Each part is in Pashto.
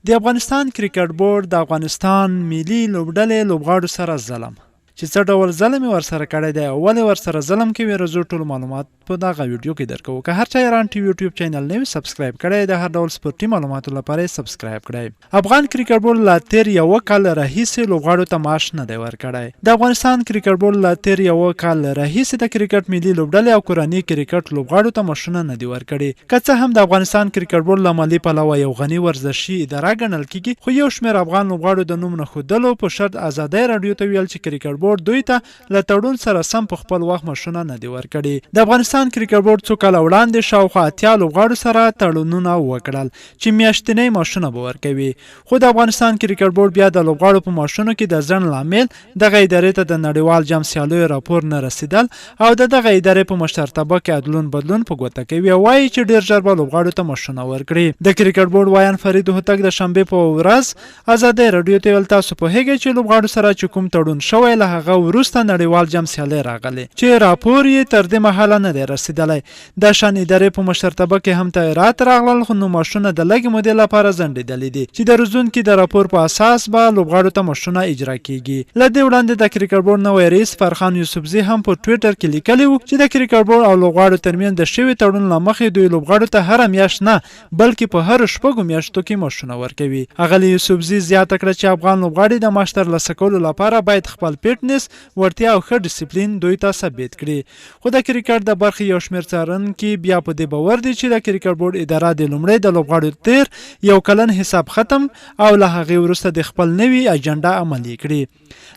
د افغانستان کرکټ بورډ د افغانستان ملي لوبډلې لوبغاړو سره ظلم چې څه ډول ظلم یې ورسره کړی دی او ولې ورسره ظلم کوي، راځو ټول معلومات په دغه ویډیو کې درکوو. که هر چا ایران ټي وي یوټیوب چینل نه وي سبسکرایب کړی، د هر ډول سپورتي معلوماتو لپاره یې سبسکرایب کړئ. افغان کرکټ بورډ له تیر یوه کال راهیسې لوبغاړو ته معاش نه دی ورکړی. د افغانستان کرکټ بورډ له تیر یوه کال راهیسې د کرکټ ملي لوبډلې او کورني کرکټ لوبغاړو ته معاشونه نه دي ورکړي. که څه هم د افغانستان کرکټ بورډ له مالي پلوه یو غني ورزشي اداره ګڼل کېږي، خو یو شمېر افغان لوبغاړو د نوم نه ښودلو په شرط ازادۍ راډیو ته ویل چې کرکټ بورډ دوی ته له تړون سره سم په خپل وخت معاشونه نه دي ورکړي. د افغانستان کرکټ بورډ څو کاله وړاندې شاوخوا 80 لوبغاړو سره تړونونه وکړل چې میاشتنۍ معاشونه به ورکوي، خو د افغانستان کرکټ بورډ بیا د لوبغاړو په معاشونو کې د ځنډ لامل دغه ادارې ته د نړیوال جام سیالیو راپور نه رسیدل او د دغه ادارې په مشرتابه کې ادلون بدلون په ګوته کوي او وایي چې ډیر ژر به لوبغاړو ته معاشونه ورکړي. د کرکټ بورډ ویاند فرید هوتک د شنبې په ورځ ازادۍ راډیو ته ویل، تاسو پوهیږئ چې لوبغاړو سره چې کوم تړون شوی له هغه وروسته نړیوال جام سیالۍ راغلې چې راپور یې تر دې مهاله نه دی رسیدلی. د شان ادارې په مشرتابه کې هم تغیرات راغلل، خو نو معاشونه د لږې مودې لپاره ځنډېدلي دي چې د روزونکي د راپور په اساس به لوبغاړو ته معاشونه اجرا کېږي. له دې وړاندې د کرکټ بورډ نوی رئیس فرخان یوسفزي هم په ټویټر کې لیکلي وو چې د کرکټ بورډ او لوبغاړو ترمنځ د شوي تړون له مخې دوی لوبغاړو ته هره میاشت نه بلکې په هرو شپږو میاشتو کې معاشونه ورکوي. اغلې یوسفزي زیاته کړه چې افغان لوبغاړي د معاش ترلاسه کولو لپاره باید خپل فټنس، وړتیا او ښه ډسپلین دوی ته ثابت کړي. خو د کرکټ د برخې یو شمېر څارونکي بیا په دې باور دي چې د کرکټ بورډ اداره د لومړی د لوبغاړو تېر یو کلن حساب ختم او له هغې وروسته د خپل نوي اجنډا عملي کړي.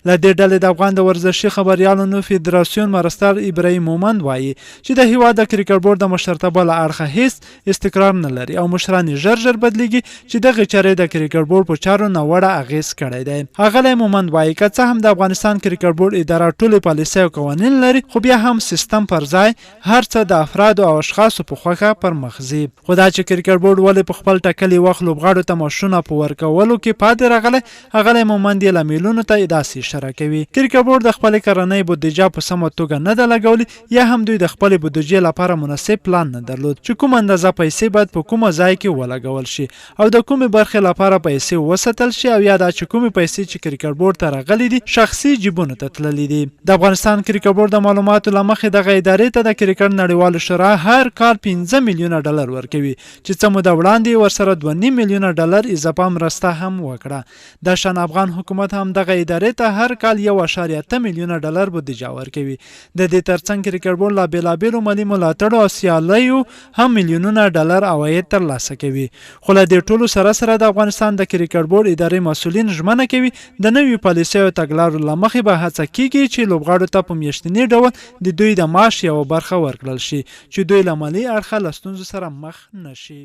له دې ډلې د افغان د ورزشي خبریالانو فدراسیون مرستیال ابراهیم مومند وايي چې د هیواد د کرکټ بورډ د مشرتابه له اړخه هیڅ استقرار نه لري او مشران یې ژر ژر بدلیږي چې دغې چارې د کرکټ بورډ په چارو ناوړه اغېز کړی دی. ښاغلی مومند وايي، که څه هم د افغانستان کرکټ بورډ اداره ټولې پالیسۍ او قوانین لري، خو بیا هم سیستم پر ځای هر څه د افرادو او اشخاصو په خوښه پر مخ ځي. خو دا چې کرکټ بورډ ولې په خپل ټاکلي وخت لوبغاړو ته معاشونه په ورکولو کې پاتې راغلی، ښاغلی مومند یې لاملونو ته داسې اشاره کوي، کرکټ بورډ د خپلې کلنۍ بودجه په سمه توګه نه ده لګولې، یا هم دوی د خپلې بودجې لپاره مناسب پلان نه درلود چې کومه اندازه پیسې باید په کومه ځای کې ولګول شي او د کومې برخې لپاره پیسې وساتل شي او یا دا چې کومې پیسې چې کرکټ بورډ ته راغلي دي شخصي جیبونو ته تللي دي. د افغانستان کرکټ بورډ د معلوماتو له مخې دغه ادارې ته د کرکټ نړیوالې شورا هر کال 5 میلیونه ډالر ورکوي چې څه موده وړاندې یې ورسره 2.5 میلیونه ډالر اضافه مرسته هم وکړه. دا شان افغان حکومت هم دغه ادارې ته هر کال 1.8 میلیونه ډالر بودیجه ورکوي. د دې ترڅنګ کرکټ بورډ له بېلابېلو مالي ملاتړو او سیالیو هم میلیونونه ډالر عواید ترلاسه کوي. خو له دې ټولو سره سره د افغانستان د کرکټ بورډ ادارې مسؤلین ژمنه کوي د نویو پالیسیو او تګلارو له مخې به هڅه کېږي چې لوبغاړو ته په میاشتني ډول د دوی د معاش یوه برخه ورکړل شي چې دوی له مالي اړخه له ستونزو سره مخ نه شي.